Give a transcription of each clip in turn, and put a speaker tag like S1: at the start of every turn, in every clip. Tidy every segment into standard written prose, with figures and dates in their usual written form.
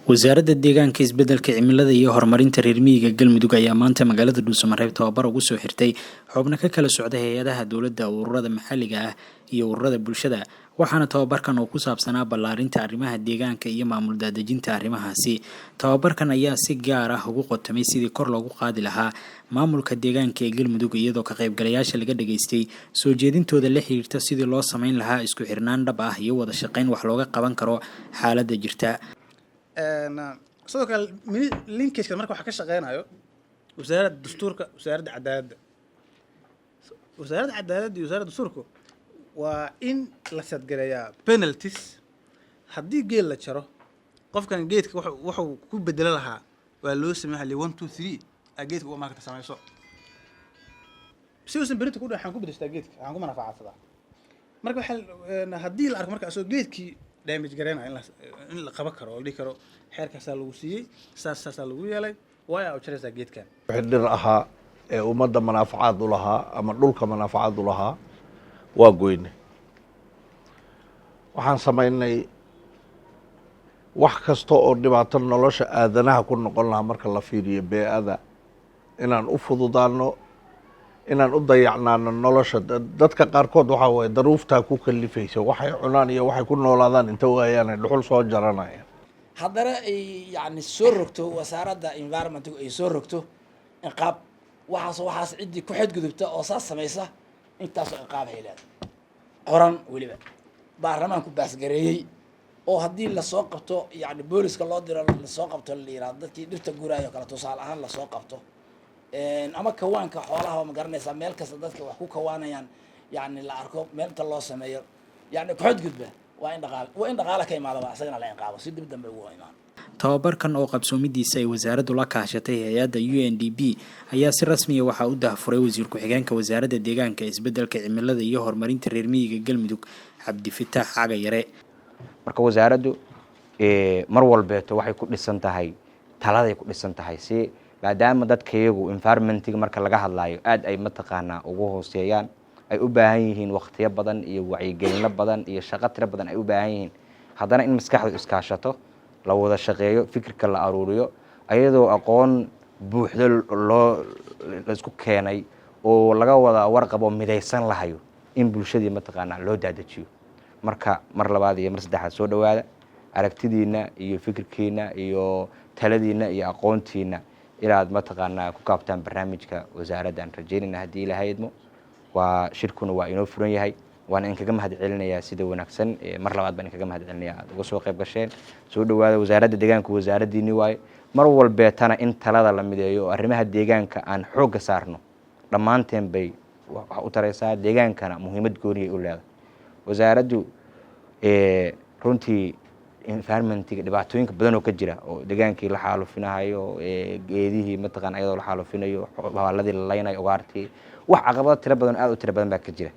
S1: Wasaaradda Deegaanka, Isbeddelka Cimilada iyo Horumarinta Reer Miyiga Galmudug ayaa maanta magaalada Dhuusamareeb tababar ugu soo xirtay xubno ka kala socda hay-adaha dowladda, ururada maxalliga ah iyo ururada bulshada. Waxaana tababarkan oo ku saabsanaa ballaarinta arrimaha deegaanka iyo maamul daadejinta arrimahaasi. Tababarkan ayaa si gaar ah ugu qotomay sidii kor loogu qaadi lahaa maamulka deegaanka ee Galmudug, iyadoo ka qaybgalayaasha laga dhageystay soo jeedintooda la xiriirta sidii loo sameyn lahaa isku xirnaan dhab ah iyo wada shaqayn wax looga qaban karo xaaladda jirta.
S2: Sidoo kale linkageka marka waxaa ka shaqeynayo Wasaaradda Dastuurka, Wasaaradda Cadaaladda. Wasaaradda Cadaaladda iyo Wasaaradda Dastuurku waa in la set gareeyaa penalties. Haddii geed la jaro, qofkan geedka wuxuu ku bedelo lahaa waa loo sameyn hali 1, 2, 3 aa geedka uga maarkata samayso, si uusan berita ku waxaan ku bedeshtaa geedka, waxaan ku manafacadsadaa. Marka waxaa haddii la arko marka asoo geedkii damage gareynayo, in la qaban karo oo la dhihi karo xeerkaasaa lagu siiyey, saas saasaa lagu yeelay, waa u jaraysaa geedkan.
S3: Wixii dhir ahaa ee ummadda manaafacaad u lahaa ama dhulka manaafacaad u lahaa waa goynay. Waxaan samaynay wax kasta oo dhibaato nolosha aadanaha ku noqon lahaa marka la fiiriyo bee-ada, inaan u fududaano, inaan u dayacnaano nolosha dadka qaarkood. Waxaa waye daruuftaa ku kalifaysa, waxay cunaan iyo waxay ku noolaadaan inta waayaan ay dhuxul soo jaranayaan.
S4: Haddana ay yani soo rogto Wasaaradda Environmentgu, ay soo rogto ciqaab. Waxaas ciddii ku xadgudubta oo saas samaysa, intaasoo ciqaab hay leedahay, qoran, weliba baarlamaanku pass gareeyey, oo haddii lasoo qabto, yani booliska loo diro, lasoo qabto, la yirahdo dadkii dhirta guraayo kale tusaale ahaan lasoo qabto, ama kawaanka xoolaha, ma garanaysaa, meel kasta dadka wax ku kawaanayaan, yani la arko meel inta loo sameeyo, yani ku xadgudba, waa in dhaqaale ka imaadaba, isagana la ciqaabo si dib dambe ugu imaan.
S1: Tababarkan oo qabsoomidiisa ay wasaaraddu la kaashatay hay-adda UNDP ayaa si rasmiya waxaa u daahfuray wasiir ku-xigeenka Wasaaradda Deegaanka, Isbeddelka Cimilada iyo Horumarinta Reer Miyiga Galmudug, Cabdifataax Cagayare.
S5: Marka wasaaraddu mar walbeeto waxay ku dhisan tahay taladay ku dhisan tahay, si maadaama dadkayagu environmentiga marka laga hadlayo aad ay mataqaanaa ugu hooseeyaan, ay u baahan yihiin waqtiyo badan iyo wacyigelino badan iyo shaqo tiro badan ay u baahan yihiin. Haddana in maskaxdu iskaashato, la wada shaqeeyo, fikirka la aruuriyo, ayadoo aqoon buuxdo loo laisku keenay oo laga wada warqabo midaysan lahayo, in bulshadii mataqaanaa loo daadajiyo. Marka mar labaad iyo mar saddexaad soo dhowaada. Aragtidiina iyo fikirkiina iyo taladiina iyo aqoontiina inaad mataqaanaa ku kaabtaan barnaamijka wasaaraddan rajaynayna haddii Ilaahay idmo. Waa shirkuna waa inoo furan yahay, waana inkaga mahad celinayaa sida wanaagsan. Mar labaad baan inkaga mahad celinaya aad uga soo qayb gasheen. Soo dhowaada. Wasaaradda Deegaanka wasaaraddiini waaye. Mar walbeetana in talada la mideeyo oo arrimaha deegaanka aan xoogga saarno dhammaanteen bay wax u taraysaa. Deegaankana muhiimad gooniyay u leedahay wasaaraddu. Runtii environmentiga dhibaatooyinka badan oo ka jira, oo deegaankii la xaalufinahayo, geedihii mataqana ayadoo la xaalufinayo, bahaaladii la laynayo, ugaartii, wax caqabado tiro badan, aad u tiro badan baa ka jira.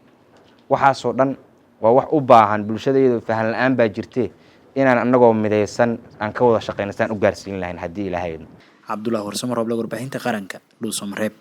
S5: Waxaasoo dhan waa wax u baahan bulshadayadu fahan la-aan baa jirte, inaan anagoo midaysan aan ka wada shaqeyno saan u gaarsiin lahayn haddii Ilaahay idmo.
S1: Cabdullahi Warsamo Rooble, Warbaahinta Qaranka, Dhuusamareeb.